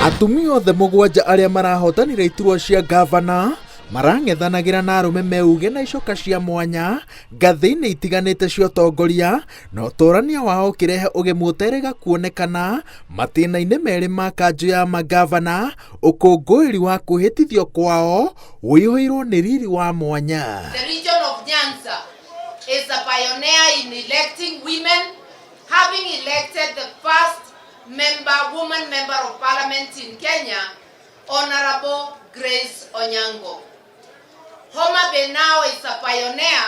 Atumia othe mũgwanja arĩa marahotanire iturwa cia ngavana marang'ethanagĩra na arũme meuge na icoka cia mwanya ngathĩ-inĩ itiganĩte cia ũtongoria, na ũtũrania wao ũkĩrehe ũgemu ũterĩga kuonekana matĩna-inĩ merĩ ma kanjũ ya mangavana, ũkũngũĩri wa kwĩhĩtithio kwao ũiyũirwo nĩ riri wa mwanya. The region of Nyanza is a pioneer in electing women, having elected the first woman member of parliament in Kenya, Honorable Grace Onyango. Homa Bay now is a pioneer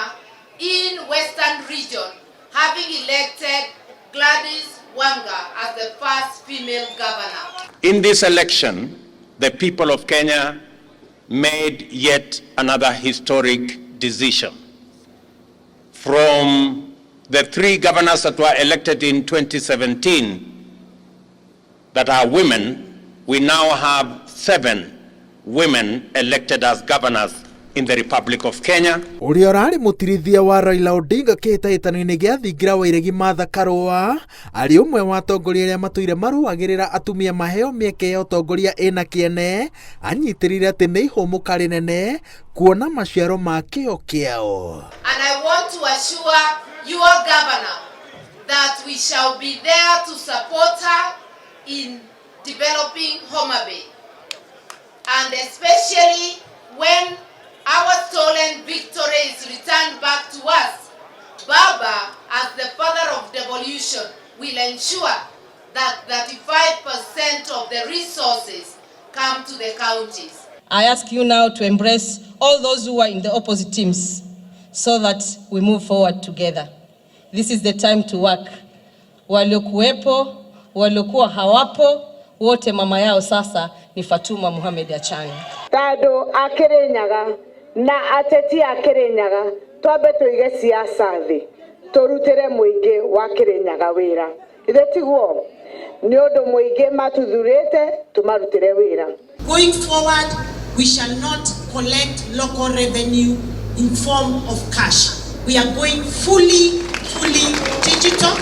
in Western region, having elected Gladys Wanga as the first female governor. In this election, the people of Kenya made yet another historic decision. From the three governors that were elected in 2017 that are women, we now have 7 women elected as governors in the Republic of Kenya. Ũrĩa ũrarĩ mũtirithia wa Raila Odinga kĩhĩtahĩtano-inĩ gĩa thingira wa iregi Martha Karũa arĩ ũmwe wa atongoria arĩa matũire marũagĩrĩra atumia maheo mĩeke ya ũtongoria ĩna kĩene, anyitĩrĩire atĩ nĩ ihũmũka rĩnene kuona maciaro ma kĩo kĩao. And I want to assure your governor that we shall be there to support her in developing Homa Bay, and especially when our stolen victory is returned back to us, Baba, as the father of devolution, will ensure that 35% of the resources come to the counties. I ask you now to embrace all those who are in the opposite teams so that we move forward together. This is the time to work. Waliokuwepo, waliokuwa hawapo, wote mama yao sasa ni Fatuma Mohamed Achani. Tondũ a Kirinyaga na ateti a Kirinyaga twambe tuige siasa thĩ tũrutĩre mũingĩ wa Kirinyaga wĩra. Ithe tiguo? Nĩ ũndũ mũingĩ matuthurĩte tũmarutĩre wĩra. Going forward, we shall not collect local revenue in form of cash. We are going fully, fully digital,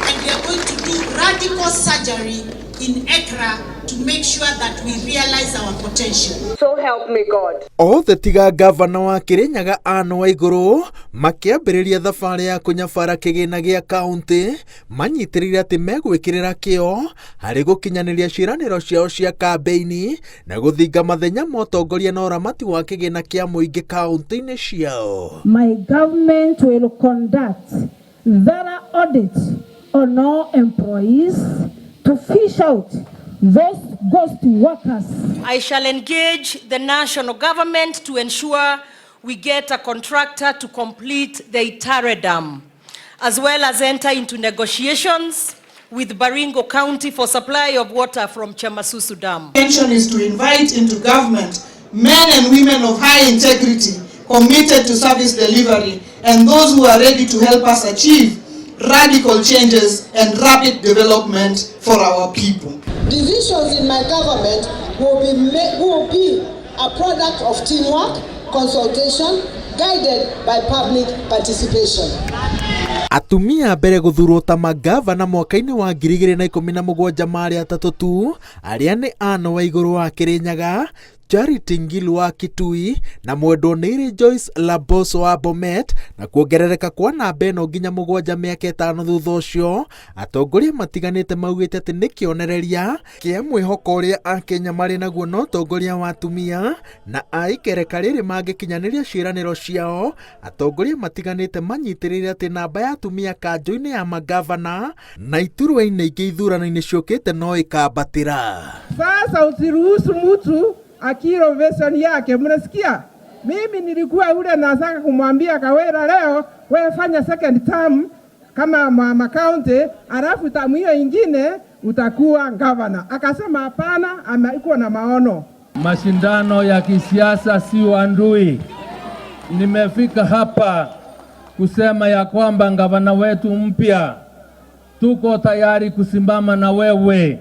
and we are going to do radical surgery in ECRA to make sure that we realize our potential. So help me God. Othe tiga gavana wa Kirinyaga Anne Waiguru makĩambĩrĩria thabarĩ ya kũnyabara kĩgĩna gĩa kaũntĩ manyitĩrĩire atĩ megwĩkĩrĩra kĩo harĩ gũkinyanĩria ciĩranĩro ciao cia kambĩini na gũthinga mathenya ma ũtongoria na ũramati wa kĩgĩna kĩa mũingĩ kaũntĩ-inĩ ciao. My government will conduct thorough audit on all employees to fish out those ghost workers. I shall engage the national government to ensure we get a contractor to complete the Itare Dam, as well as enter into negotiations with Baringo County for supply of water from Chemasusu Dam. Intention is to invite into government men and women of high integrity, committed to service delivery, and those who are ready to help us achieve radical changes and rapid development for our people. Decisions in my government will be a product of teamwork, consultation, guided by public participation. Atumia mbere gũthurwo ta mangavana mwaka-inĩ wa ngiri igĩrĩ na ikũmi na mũgwanja marĩ atatũ tu, arĩa nĩ Anne Waiguru wa Kirinyaga, Charity Ngilu wa Kitui na mwendwo nĩ Joyce Laboso wa Bomet, na kuongerereka kwa namba ĩno nginya mũgwanja mĩaka ĩtano thutha ũcio, atongoria matiganĩte maugĩte atĩ nĩ kĩonereria kĩa mwĩhoko ũrĩa akenya marĩ naguo na ũtongoria wa atumia na a ikereka rĩrĩ mangĩkinyanĩria ciĩranĩro ciao. Atongoria matiganĩte manyitĩrĩire atĩ namba ya atumia kanjũ-inĩ ya mangavana na iturwa-inĩ ingĩ ithurano-inĩ ciũkĩte no ĩkambatĩra. Sasa usiruhusu mtu akiro version yake, mnasikia? Mimi nilikuwa ule nataka kumwambia Kawira leo, wewe fanya second term kama mama county, alafu term hiyo ingine utakuwa governor. Akasema hapana, ama iko na maono. Mashindano ya kisiasa si uadui. Nimefika hapa kusema ya kwamba gavana wetu mpya, tuko tayari kusimama na wewe,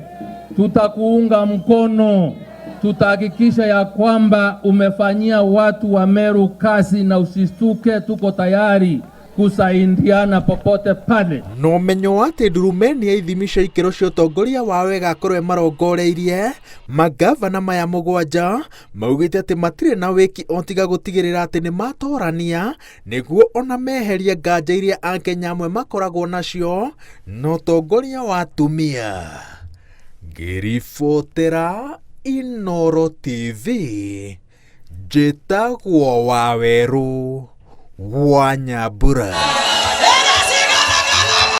tutakuunga mkono, tutahakikisha ya kwamba umefanyia watu wa Meru kazi na usistuke, tuko tayari. kusaidiana popote pale. Na ũmenyo wa atĩ ndurumeni ya ithimi cia ikĩro cia ũtongoria wao ĩgakorwo ĩmarongoreirie, mangavana maya mũgwanja maugĩte atĩ matirĩ na wĩki o tiga gũtigĩrĩra atĩ nĩ matorania nĩguo ona meherie nganja iria akenya amwe makoragwo nacio na ũtongoria wa atumia. Ngĩribotera Inooro TV, njĩtagwo Wawerũ wa Nyambura.